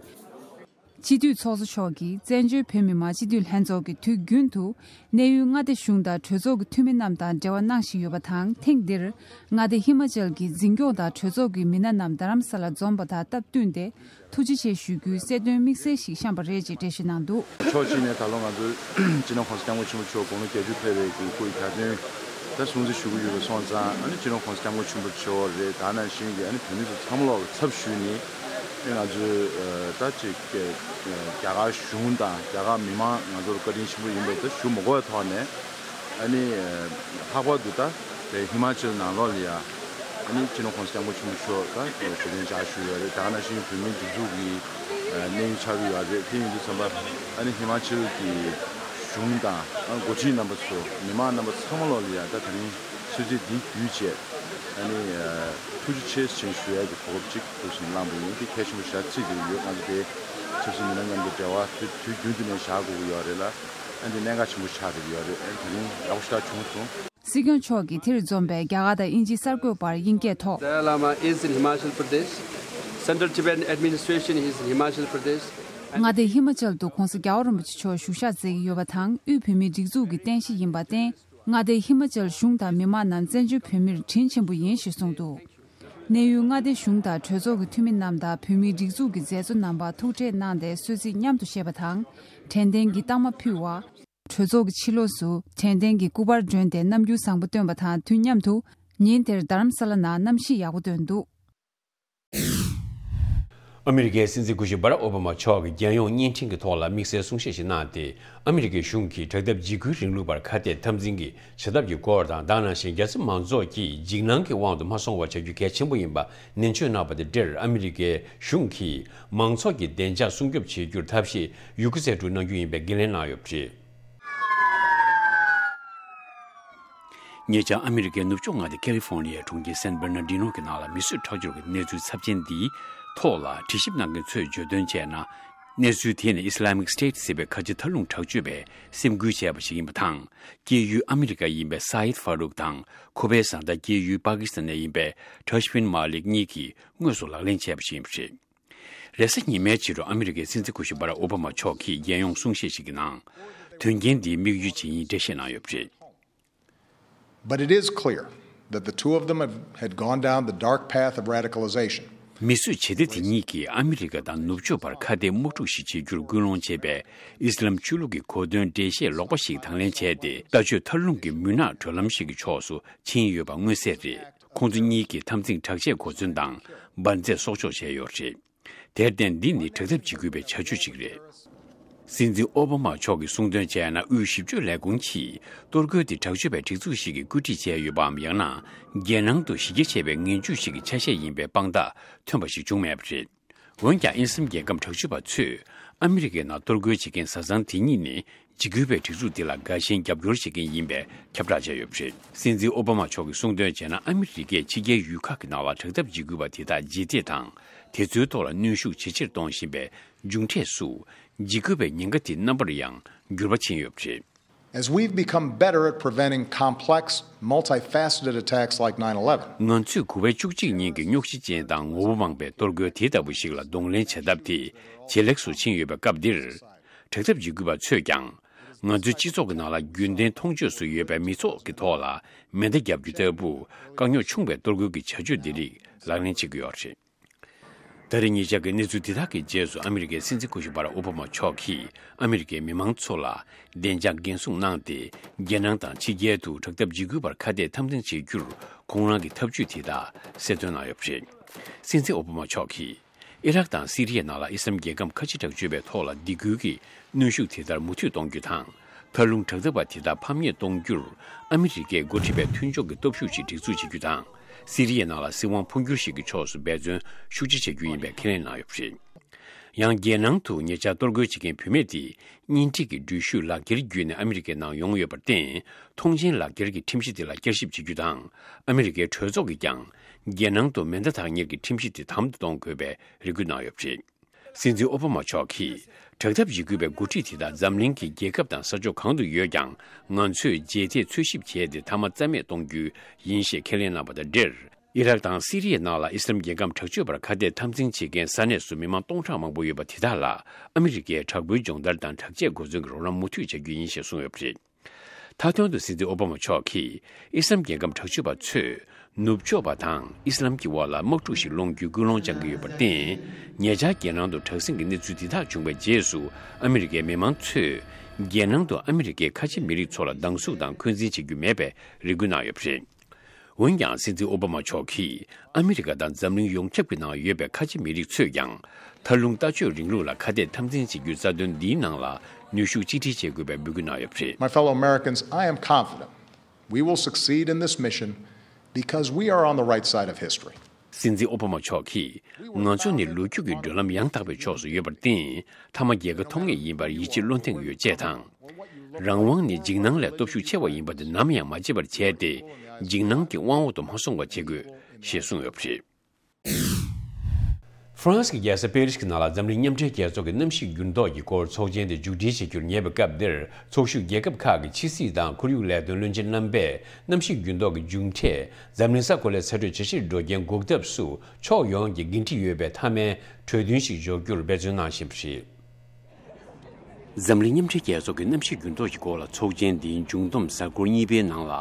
སྤྱི་འཐུས་ཚོགས་གཙོ་མཆོག་གིས་བཙན་བྱོལ་བོད་མི་མང་སྤྱི་འཐུས་ལྷན་ཚོགས་ཀྱིས་དུས་རྒྱུན་དུ་གནས་ཡུལ་མངའ་སྡེ་གཞུང་དང་གྲོས་ཚོགས་ཀྱི་འཐུས་མི་རྣམས་དང་འབྲེལ་བ་གནང་བཞིན་ཡོད་པ་དང་། ཐེངས་འདིར་མངའ་སྡེ་ཧི་མ་ཅལ་གྱི་འཛིན་སྐྱོང་དང་གྲོས་ཚོགས་ཀྱི་མི་སྣ་རྣམས་རྡ་རམ་ས་ལར་འཛོམས་པ་དང་སྟབས་བསྟུན་ཏེ། ཐུགས་རྗེ་ཆེ་ཞུ་རྒྱུའི་གསལ་སྟོན་དམིགས་བསལ་ཞིག་བཤམས་པ་རེད་ཅེས་འགྲེལ་བཤད་གནང་འདུག་ཕྱོགས་གཅིག་ནས་ད་ལོ་ང་ཚོའི་སྤྱི་ནོར་༸གོང་ས་༸སྐྱབས་མགོན་ཆེན་པོ་མཆོག་དགུང་ལོ་བརྒྱད་ཅུ་ཕེབས་པའི་གི་སྐུའི་གྱ་སྟོན་ད་སྲུང་བརྩི་ཞུ་གི་ཡོད་པ་སོང་ཙང་། ཨ་ནི་སྤྱི་ནོར་༸གོང་ས་༸སྐྱབས་མགོན་ཆེན་པོ་མཆོག་རེད། ད་ནང་བཞིན་གྱི་ཨ་ནི་བོད་མི་ཚོ་ཚང་མ་ལོག་ཚབ་ཞུས་ནས་ཨ་ནི་ང་ཚོའི་ད་ཅིག་རྒྱ་གར་གཞུང་དང་རྒྱ་གར་མི་མང་ང་ཚོར་བཀའ་དྲིན་ཆེན་པོ་ཡིན་པ་ད་ཞུ་མི་དགོས་པའི་ཐོག་ནས། ཨ་ནི་ལྷག་པར་དུ་ད་བའི་ཧི་མ་ཅལ་ནང་ལོགས་ལ་ཡ་ཨ་ནི་སྤྱི་ནོར་༸གོང་ས་༸སྐྱབས་མགོན་ཆེན་པོ་མཆོག་ད་གོ་སྟོན་ཕྱག་ཞུས་ཡོད་རེད། ད་ག་ནང་བཞིན་བོད་མིའི་སྒྲིག་འཛུགས་ཀྱི་གནས་ཡུལ་ཆགས་ཀྱི་ཡོད་རེད། དེ་ཡིན་དུས་ཙམ་པ་ཨ་ནི་ཧི་མ་ཅལ་གྱི་གཞུང་དང་འགོ་ཁྲིད་རྣམ་པ་ཚོ་མི་མང་རྣམ་པ་ཚང་མ་ལོགས་ལ་ཡ་ད་དེ་རིང་ཆབ་སྲིད་འདི་བརྒྱུད་བྱས་ཨ་ནི་ཐུགས་རྗེ་ཆེ་ཞེས་ཞུ་ཡ་གི་གོ་སྐབས་ཅིག་ཐུགས་བཞིན་བླངས་པ་ཡིན། དེ་གལ་ཆེན་པོ་ཞེ་དྲག་བརྩི་གི་ཡོད། ང་ཚོ་དེ་ཆབ་སྲིད་མི་སྣ་མཉམ་དུ་འབྲེལ་བ་དུས་དུས་རྒྱུན་དུ་ནས་བཞག་དགོས་ཀྱི་ཡོད་རེད་ལ། ཨ་འདི་གནད་འགག་ཆེན་པོ་ཆགས་བསྡད་ཀྱི་ཡོད་རེད། ཨ་དེ་རིང་ཡག་པོ་ཞེ་དྲག་བྱུང་སོང་། སྲིད་སྐྱོང་མཆོག་གིས་དེར་འཛོམས་པའི་རྒྱ་གར་དང་དབྱིན་ཇིའི་གསར་འགོད་པར་དབྱིན་སྐད་ཐོག Dalai Lama is in Himachal Pradesh. Central Tibetan Administration is in Himachal Pradesh. མངའ་སྡེ་ཧི་མ་ཅལ་དུ་༸གོང་ས་༸རྒྱལ་བ་རིན་པོ་ཆེ་མཆོག་བཞུགས་ཞག་མཛད་ཀྱི་ཡོད་པ་དང་། དབུས་བོད་མིའི་སྒྲིག་འཛུགས་ཀྱི་རྟེན་གཞི་ཡིན་པར་བརྟེན། མངའ་སྡེ་ཧི་མ་ཅལ་གཞུང་དང་མི་མང་རྣམས་བཙན་བྱོལ་བོད་མིར་དྲིན་ཆེན་པོ་ཡིན་ཞེས་གསུངས་འདུག་གནས་ཡུལ་མངའ་སྡེ་གཞུང་དང་གྲོས་ཚོགས་ཀྱི་འཐུས་མི་རྣམས་དང་བོད་མིའི་སྒྲིག་འཛུགས་ཀྱི་མཛད་གཙོ་རྣམ་པར་ཐུག་འཕྲད་གནང་སྟེ་གསོལ་ཚིགས་མཉམ་དུ་བཞེས་པ་དང་། དྲན་རྟེན་གྱི་རྟགས་མ་ཕུལ་བ། གྲོས་ཚོགས་ཀྱི་ཕྱི་ལོགས་སུ་དྲན་རྟེན་གྱི་སྐུ་པར་སྒྲོན་ཏེ་རྣམ་འགྱུར་བཟང་པོ་བཏོན་པ་དང་དུས་མཉམ་དུ། ཉིན་དེར་རྡ་རམ་ས་ལ་ནང་གནམ་གཤིས་ཡག་པོ་བཏོན་འདུག་ཨ་མི་རི་ཀའི་སྲིད་འཛིན་སྐུ་ཞབས་བྷ་རག་ཨོ་བྷ་མ་མཆོག་གིས་རྒྱལ་ཡོངས་བརྙན་འཕྲིན་གྱི་ཐོག་ལ་དམིགས་བསལ་གསུང་བཤད་ཞིག་གནང་སྟེ། ཨ་མི་རི་ཀའི་གཞུང་གིས་དྲག་འཐབ་འཇིགས་སྐུལ་རིང་ལུགས་པར་ཁ་གཏད་འཐབ་འཛིང་གི་བྱེད་ཐབས་ཀྱི་སྐོར་དང་། དེ་ནང་བཞིན་རྒྱ་ཆེ་མང་ཚོགས་ཀྱིས་འཇིགས་སྣང་གི་དབང་དུ་མ་སོང་བ་བྱ་རྒྱུ་གལ་ཆེན་པོ་ཡིན་པ་ནན་བརྗོད་གནང་བ་དང་འབྲེལ། ཨ་མི་རི་ཀའི་གཞུང་གིས་མང་ཚོགས་ཀྱི་བདེ་འཇགས་སྲུང་སྐྱོབ་བྱེད་རྒྱུར་ཐབས་ཤེས་ཡོད་རྒུ་རྩལ་སྤྲུགས་གནང་རྒྱུ་ཡིན་པའི་འགན་ལེན་གནང་ཡོད་པ་རེད། ཉེ་ཆར་ཨ་མི་རི་ཀའི་ནུབ་ཕྱོགས་མངའ་སྡེ་ཀ་ལི་ཧྥོ་ནི་ཡའི་གྲོང་ཁྱེར་སན་བར་ན་ཌི་ནོ་གི་ནང་ལ་མི་གསོད་ཁྲག་སྦྱོར་གྱི་གནས་ཚུལ་ཚབས་ཆེན་འདིའི་ཐོག་ལ་དྲི་ཞིབ་གནང་མཁན་ཚོས་བརྗོད་དོན་བྱས་ན། གནས་ཚུལ་དེ་ནི་Islamic State ཟེར་བའི་ཁ་ཆེ་མཐའ་ལྷུང་དྲག་སྤྱོད་པས་སེམས་ཁུར་བྱས་པ་ཞིག་ཡིན་པ་དང་། སྐྱེས་ཡུལ་ཨ་མི་རི་ཀ་ཡིན་པའི་Saeed Farook དང་ཁོ་པའི་བཟའ་ཟླ་སྐྱེས་ཡུལ་པ་ཀི་སི་ཐན་ནས་ཡིན་པའི་Tashfeen Malik གཉིས་ཀྱིས་དངོས་སུ་ལག་ལེན་བྱས་པ་ཞིག་ཡིན་པ་རེད། རེས་གཟའ་ཉི་མའི་ཕྱི་དྲོ་ཨ་མི་རི་ཀའི་སྲིད་འཛིན་སྐུ་ཞབས་Barack Obama མཆོག་གིས་རྒྱལ་ཡོངས་གསུང་བཤད་ཞིག་གི་ནང་། དོན་རྐྱེན་འདིའི་དམིགས་ཡུལ་ཇི་ཡིན་འགྲེལ་བཤད་གནང་ཡོད་པ་རེད། But it is clear that the two of them have, had gone down the dark path of radicalization. མི་གསོད་བྱེད་གཏེ་དེ་གཉིས་ཀྱིས་ཨ་མི་རི་ཀ་དང་ནུབ་ཕྱོགས་བར་ཁ་གཏད་དམག་འཁྲུག་ཞིག་བྱེད་རྒྱུར་སྐུལ་སློང་བྱེད་པའི་ཨི་སི་ལམ་ཆོས་ལུགས་ཀྱི་གོ་དོན་འགྲེལ་བཤད་ལོག་པ་ཞིག་དང་ལེན་བྱས་ཏེ། ལྟ་སྤྱོད་མཐའ་ལྷུང་གི་མུན་ནག་བགྲོད་ལམ་ཞིག་གི་ཕྱོགས་སུ་ཕྱིན་ཡོད་པ་མངོན་གསལ་རེད། ཁོང་ཚོ་གཉིས་ཀྱིས་འཐབ་འཛིང་དྲག་ཆས་གོ་མཚོན་དང་འབར་རྫས་གསོག་འཇོག་བྱས་ཡོད་རེད། དེར་བརྟེན། འདི་ནི་དྲག་འཐབ་བྱེད་དགོས་པའི་བྱ་སྤྱོད་ཅིག་རེད། སྲིད་འཛིན་ཨོ་བྷ་མ་མཆོག་གིས་གསུངས་དོན་བྱས་ན། དབུས་ཞིབ་དཔྱོད་ལས་ཁུངས་ཀྱིས་གཏོར་རྒོལ་དེ་དྲག་སྤྱོད་པའི་སྒྲིག་འཛུགས་ཤིག་གིས་བཀོད་སྒྲིག་བྱས་ཡོད་པའམ། ཡང་ན། རྒྱལ་ནང་དུ་གཞི་རྒྱ་ཆེ་བའི་ངན་ཇུས་ཤིག་གི་ཆ་ཤས་ཡིན་པའི་དཔང་རྟགས་ཐོན་པ་ཞིག་བྱུང་མེད་པ་རེད། འོན་ཀྱང་། དབྱིན་ཟམ་རྒྱལ་ཁབ་དྲག་སྤྱོད་པ་ཚོས་ཨ་མི་རི་ཀའི་ནང་གཏོར་རྒོལ་བྱེད་མཁན་བཟའ་ཚང་དེ་གཉིས་ནི། འཇིགས་སྐུལ་བའི་སྒྲིག་འཛུགས་འདི་ལ་དགའ་ཞེན་རྒྱབ་སྐྱོར་བྱེད་མཁན་ཡིན་པའི་ཁྱབ་བསྒྲགས་བྱས་ཡོད་པ་རེད། སྲིད་འཛིན་ཨོ་བྷ་མ་མཆོག་གིས་གསུངས་དོན་བྱས་ན། ཨ་མི་རི་ཀས་ཕྱི་རྒྱལ་ཡུལ་ཁག་གི་ནང་ལ་དྲག་འཐབ་འཇིགས་སྐུལ་བ་དེ་དག་རྗེས་འདེད་དང་། དེ་ཚོའི་ཐོག་ལ་གནོན་ཤུགས་ཇེ་ཆེར་གཏོང་བཞིན་པའི་མཇུག་འབྲས་སུ། འཇིགས་སྐུལ་བའི་ཉེན་ཁ་དེ་རྣམ་པར་ཡང་འགྱུར་བ་ཕྱིན་ཡོད་པ་རེད། As we've become better at preventing complex, multifaceted attacks like nine eleven, ང་ཚོས་དགུ་པའི་བཅུ་གཅིག་ཉིན་གྱི་རྙོག་གཞི་ཅན་དང་ངོ་བོ་མང་པའི་གཏོར་རྒོལ་དེ་ལྟ་བུ་ཞིག་ལ་གདོང་ལེན་བྱ་ཐབས་དེ་ཇེ་ལེགས་སུ་ཕྱིན་ཡོད་པའི་སྐབས་འདིར། དྲག་འཐབ་འཇིགས་སྐུལ་བ་ཚོས་ཀྱང་། ང་ཚོའི་སྤྱི་ཚོགས་ཀྱི་ནང་ལ་རྒྱུན་ལྡན་མཐོང་ཆོས་སུ་ཡོད་པའི་མི་ཚོགས་ཀྱི་ཐོག་ལ་མེ་མདའ་བརྒྱབ་རྒྱུ་ལྟ་བུ། དཀའ་རྙོག་ཆུང་བའི་གཏོར་རྒོལ་གྱི་བྱ་སྤྱོད་འདི་རིགས་ལག་ལེན་བྱེད་ཀྱི་ཡོད་རེད། ད་རེས་ཉེ་ཆར་གྱི་གནས་ཚུལ་འདི་དག་གི་རྗེས་སུ། ཨ་མི་རི་ཀའི་སྲིད་འཛིན་སྐུ་ཞབས་Barack Obama མཆོག་གིས་ཨ་མི་རི་ཀའི་མི་མང་ཚོ་ལ་བདེ་འཇགས་འགན་སྲུང་གནང་སྟེ། རྒྱལ་ནང་དང་ཕྱི་རྒྱལ་དུ་དྲག་འཐབ་འཇིགས་སྐུལ་བར་ཁ་གཏད་འཐབ་འཛིང་བྱེད་རྒྱུར་ཁོང་རང་གི་ཐབས་ཇུས་དེ་དག་གསལ་སྟོན་གནང་ཡོད་པ་རེད། སྲིད་འཛིན་ཨོ་བྷ་མ་མཆོག་གིས། ཨི་རག་དང་སི་རི་ཡའི་ནང་ལ་ཨི་སི་ལམ་རྒྱལ་ཁམས་ཁ་ཆེ་དྲག་སྤྱོད་པའི་ཐོག་ལ་སྡིགས་སྐུལ་གྱི་གནོན་ཤུགས་དེ་ལྟར་མུ་མཐུད་གཏོང་རྒྱུ་དང་། མཐའ་ལྷུང་དྲག་འཐབ་པ་དེ་དག་ཕམ་ཉེས་གཏོང་རྒྱུར། ཨ་མི་རི་ཀས་འགོ་ཁྲིད་པའི་མཐུན་ཕྱོགས་ཀྱི་སྟོབས་ཤུགས་ཤིག་སྒྲིག་འཛུགས་བྱེད་རྒྱུ་དང་། སི་རི་ཡའི་ནང་ལ་སྲིད་དབང་འཕོ་འགྱུར་ཞིག་གི་ཕྱོགས་སུ་འབད་བརྩོན་ཤུགས་ཆེ་བྱ་རྒྱུ་ཡིན་པའི་ཁས་ལེན་གནང་ཡོད་པ་རེད། ཡང་། རྒྱལ་ནང་དུ་ཉེ་ཆར་གཏོར་རྒོལ་བྱེད་མཁན་བུད་མེད་དེ། གཉེན་སྒྲིག་གི་འགྲུལ་བཞུད་ལག་འཁྱེར་བརྒྱུད་ནས་ཨ་མི་རི་ཀའི་ནང་ཡོང་ཡོད་པར་བརྟེན། ཐོངས་མཆན་ལག་འཁྱེར་གྱི་ཁྲིམས་གཞི་དེ་ལ་བསྐྱར་ཞིབ་བྱེད་རྒྱུ་དང་། ཨ་མི་རི་ཀའི་གྲོས་ཚོགས་ཀྱིས་ཀྱང་། རྒྱལ་ནང་དུ་མེ་མདའ་བཏང་མཁན་གྱི་ཁྲིམས་གཞི་དེ་དམ་དུ་གཏོང་དགོས་པའི་རེ་སྐུལ་གནང་ཡོད་པ་རེད། སྲིད་འཛིན་ཨོ་བྷ་མ་མཆོག་གིས། དྲག་འཐབ་འཇིགས་སྐུལ་བའི་འགོ་ཁྲིད་དེ་དག་འཛམ་གླིང་གི་རྒྱལ་ཁབ་དང་ས་ཕྱོགས་གང་དུ་ཡོད་ཀྱང་། ང་ཚོས་རྗེས་འདེད་འཚོལ་ཞིབ་བྱས་ཏེ། མཐའ་མ་རྩ་མེད་གཏོང་རྒྱུ་ཡིན་ཞེས་ཁས་ལེན་གནང་བ་དང་འབྲེལ། ཨི་རག་དང་སི་རི་ཡའི་ནང་ལ་ཨི་སི་ལམ་རྒྱལ་ཁམས་དྲག་སྤྱོད་པར་ཁ་གཏད་འཐབ་འཛིང་བྱེད་མཁན་ས་གནས་སུ་མི་མང་སྟོང་ཕྲག་མང་པོ་ཡོད་པ་དེ་དག་ལ། ཨ་མི་རི་ཀའི་དྲག་པོའི་སྦྱོང་བརྡར་དང་དྲག་ཆས་གོ་མཚོན་གྱི་རོགས་རམ་མུ་མཐུད་བྱ་རྒྱུ་ཡིན་ཞེས་གསུངས་ཡོད་པ་རེད། མཐའ་དོན་དུ། སྲིད་འཛིན་ཨོ་བྷ་མ་མཆོག་གིས། ཨི་སི་ལམ་རྒྱལ་ཁམས་དྲག་སྤྱོད་པ་ཚོས། ནུབ་ཕྱོགས་པ་དང་ཨི་སི་ལམ་གྱི་དབར་ལ་དམག་འཁྲུག་ཞིག་སློང་རྒྱུའི་སྐུལ་སློང་བྱ་གི་ཡོད་པར་བརྟེན། ཉེ་ཆར་རྒྱལ་ནང་དུ་དྲག་ཟིང་གི་གནས་ཚུལ་འདི་དག་བྱུང་བའི་རྗེས་སུ། ཨ་མི་རི་ཀའི་མི་མང་ཚོས། རྒྱལ་ནང་དུ་ཨ་མི་རི་ཀའི་ཁ་ཆེ་མི་རིགས་ཚོ་ལ་སྡང་ཟུག་དང་འཁོན་འཛིན་བྱེད་རྒྱུ་མེད་པའི་རེ་སྐུལ་གནང་ཡོད་པ་རེད། འོན་ཀྱང་། སྲིད་འཛིན་ཨོ་བྷ་མ་མཆོག་གིས། ཨ་མི་རི་ཀ་དང་འཛམ་གླིང་ཡོངས་ཁྱབ་ཀྱི་ནང་ཡོད་པའི་ཁ་ཆེ་མི་རིགས་ཚོས་ཀྱང་། མཐའ་ལྷུང་ལྟ་སྤྱོད་རིང་ལུགས་ལ་ཁ་གཏད་འཐབ་འཛིང་བྱེད་རྒྱུའི་རྩ་དོན་འདིའི་ནང་ལ་ནུས་ཤུགས་གཅིག་སྒྲིལ་བྱེད་དགོས་པའི་འབོད་སྐུལ་གནང་ཡོད་པ་རེད། My fellow Americans, I am confident we will succeed in this mission because we are on the right side of history. སྲིད་འཛིན་ཨོ་བྷ་མ་མཆོག་གིས། ང་ཚོ་ནི་ལོ་རྒྱུས་ཀྱི་བགྲོད་ལམ་ཡང་དག་པའི་ཕྱོགས་སུ་ཡོད་པར་བརྟེན། མཐའ་མ་རྒྱལ་ཁ་ཐོབ་ངེས་ཡིན་པར་ཡིད་ཆེས་བློ་གདེང་ཡོད་ཅེས་དང་། རང་དབང་ནི་འཇིགས་སྣང་ལས་སྟོབས་ཤུགས་ཆེ་བ་ཡིན་པ་དེ་ནམ་ཡང་མ་བརྗེད་པར་བྱས་ཏེ། འཇིགས་སྣང་གི་དབང་འོག་ཏུ་མ་སོང་བ་བྱེད་དགོས། ཞེས་གསུངས་ཡོད་པ་རེད། ཧྥ་རན་སི་གི་རྒྱལ་ས་པེ་རིས་ཀྱི་ནང་ལ་འཛམ་གླིང་མཉམ་འབྲེལ་རྒྱལ་ཚོགས་ཀྱི་གནམ་གཤིས་འགྱུར་ལྡོག་གི་སྐོར་ཚོགས་ཆེན་དེ་མཇུག་སྒྲིལ་བྱེད་རྒྱུར་ཉེ་བའི་སྐབས་འདིར། ཚོགས་ཞུགས་རྒྱལ་ཁབ་ཁག་གི་ཕྱི་སྲིད་དང་ཁོར་ཡུག་ལས་དོན་བློན་ཆེན་རྣམ་པས། གནམ་གཤིས་འགྱུར་ལྡོག་གི་མཇུག་འབྲས། འཛམ་གླིང་ས་གོ་ལའི་ཚ་དྲོད་ཇེ་ཆེར་འགྲོ་རྐྱེན་འགོག་ཐབས་སུ། ཕྱོགས་ཡོངས་ཀྱིས་འགན་འཁྲི་ཡོད་པའི་མཐའ་མའི་གྲོས་མཐུན་ཞིག་འཇོག་རྒྱུར་འབད་བརྩོན་གནང་བཞིན་པ་རེད། འཛམ་གླིང་མཉམ་འབྲེལ་རྒྱལ་ཚོགས་ཀྱི་གནམ་གཤིས་འགྱུར་ལྡོག་གི་སྐོར་ལ་ཚོགས་ཆེན་འདིའི་མཇུག་བསྡོམས་གཟའ་འཁོར་གཉིས་པའི་ནང་ལ་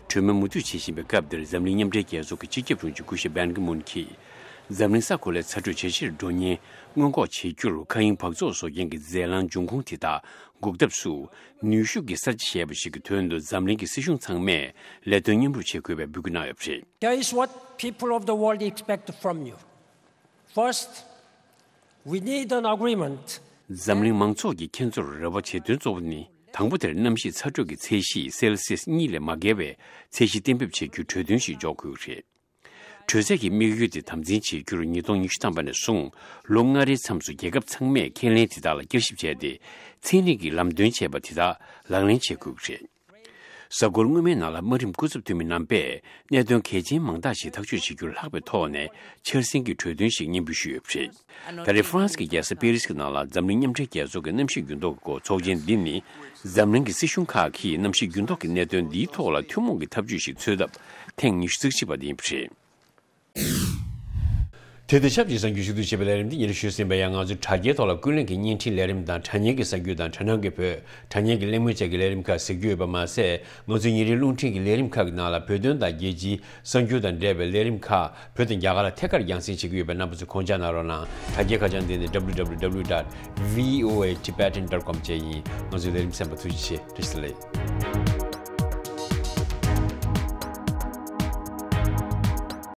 གྲོས་མོལ་མུ་མཐུད་བྱེད་བཞིན་པའི་སྐབས་འདིར། འཛམ་གླིང་མཉམ་འབྲེལ་རྒྱལ་ཚོགས་ཀྱི་སྤྱི་ཁྱབ་དྲུང་ཆེ་སྐུ་ཞབས་བན་ཀི་མུན་གྱིས། འཛམ་གླིང་ས་གོ་ལའི་ཚ་དྲོད་ཇེ་ཆེར་འགྲོ་ཉེན་སྔོན་འགོག་བྱེད་རྒྱུར། མཁའ་དབྱིངས་འབག་བཙོག་བཟོ་མཁན་གྱི་རྫས་རླངས་འབྱུང་ཁུངས་དེ་དག་འགོག་ཐབས་སུ། ནུས་ཤུགས་ཀྱི་གསར་བརྗེ་བྱས་པ་ཞིག་གི་དོན་དུ། འཛམ་གླིང་གི་སྲིད་གཞུང་ཚང་མས་ལས་དོན་མཉམ་རུབ་བྱེད་དགོས་པའི་འབོད་སྐུལ་གནང་ཡོད་པ་རེད། Here is what people of the world expect from you. First, we need an agreement. འཛམ་གླིང་མང་ཚོགས་ཀྱིས་ཁྱེད་ཚོར་རེ་བ་བྱེད་དོན་གཙོ་བོ་ནི། དང་པོ་དེར་གནམ་གཤིས་ཚ་དྲོད་ཀྱི་ཚད་གཞི་སེལ་སིས་གཉིས་ལས་མ་བརྒལ་བའི་ཚད་གཞི་གཏན་འབེབས་བྱེད་རྒྱུའི་གྲོས་མཐུན་ཞིག་འཇོག་དགོས་ཀྱི་རེད། དྲོད་ཚད་ཀྱི་དམིགས་ཡུལ་དེ་དམ་འཛིན་བྱེད་རྒྱུར་ཉིས་སྟོང་ཉི་ཤུ་ཐམ་པ་ནས་བཟུང་ལོ་ལྔ་རེའི་མཚམས་སུ་རྒྱལ་ཁབ་ཚང་མས་ཁས་ལེན་དེ་དག་ལ་བསྐྱར་ཞིབ་བྱས་ཏེ། ཚན་རིག་གིས་ལམ་སྟོན་བྱས་པ་དེ་དག་ལག་ལེན་བྱེད་དགོས་ཀྱི་རེད། གཟའ་འཁོར་སྔོན་མའི་ནང་ལ་དམའ་རིམ་སྐུ་ཚབ་འཐུས་མི་རྣམ་པས་གནད་དོན་གལ་ཆེན་མང་དག་ཞིག་ཐག་གཅོད་བྱེད་རྒྱུར་ལྷག་པའི་ཐོག་ནས་འཆར་ཟིན་གྱི་གྲོས་མཐུན་ཞིག་སྙན་འབུལ་ཞུས་ཡོད་པ་རེད། ད་རེས་ཧྥ་རན་སི་གི་རྒྱལ་ས་པེ་རིས་ཀྱི་ནང་ལ་འཛམ་གླིང་མཉམ་འབྲེལ་རྒྱལ་ཚོགས་ཀྱི་གནམ་གཤིས་འགྱུར་ལྡོག་གི་སྐོར་ཚོགས་ཆེན་འདི་ནི། འཛམ་གླིང་གི་སྲིད་གཞུང་ཁག་གིས་གནམ་གཤིས་འགྱུར་ལྡོག་གི་གནད་དོན་འདིའི་ཐོག་ལ་ཐུན་མོང་གི་ཐབས་ཇུས་ཤིག་འཚོལ་ཐབས་ཐེངས་ཉི་ཤུ་རྩ་གཅིག་པ་དེ་ཡིན་པ་རེད། དེ་དང་ཆབས་ཅིག་གསར་འགྱུར་ཞུ་གཏུག་བྱེད་པའི་ལས་རིམ་འདི་ཉིན་རེ་ཞུས་ཟིན་པ་ཡང་། ང་ཚོའི་དྲ་རྒྱའི་ཐོག་ལ་ཀུན་གླེང་གི་བརྙན་འཕྲིན་ལས་རིམ་དང་། དྲ་བརྙན་གྱི་གསར་འགྱུར་དང་། དྲ་སྣང་གི་བོད། དྲ་བརྙན་གྱི་གླེང་མོལ་བཅས་ཀྱི་ལས་རིམ་ཁག་གཟིགས་རྒྱུ་ཡོད་པ་མ་ཟད། ང་ཚོའི་ཉིན་རེའི་རླུང་འཕྲིན་གྱི་ལས་རིམ་ཁག་གི་ནང་ལ་བོད་དོན་དང་རྒྱལ་སྤྱིའི་གསར་འགྱུར་དང་འབྲེལ་བའི་ལས་རིམ་ཁག་བོད་དང་རྒྱ་གར་ལ་ཐད་ཀར་རྒྱང་སྲིང་བྱེད་ཀྱི་ཡོད་པས། རྣམ་པ་ཚོས་གོ་བརྡ་གནང་རོགས་གནང་། དྲ་རྒྱའི་ཁ་བྱང་འདི་ནི་W W W dot V O A Tibetan dot com བཅས་ཡིན། ང་ཚོའི་ལས་རིམ་གསན་པར་ཐུགས་རྗེ་ཆེ། བཀྲ་ཤིས་བདེ་ལེགས།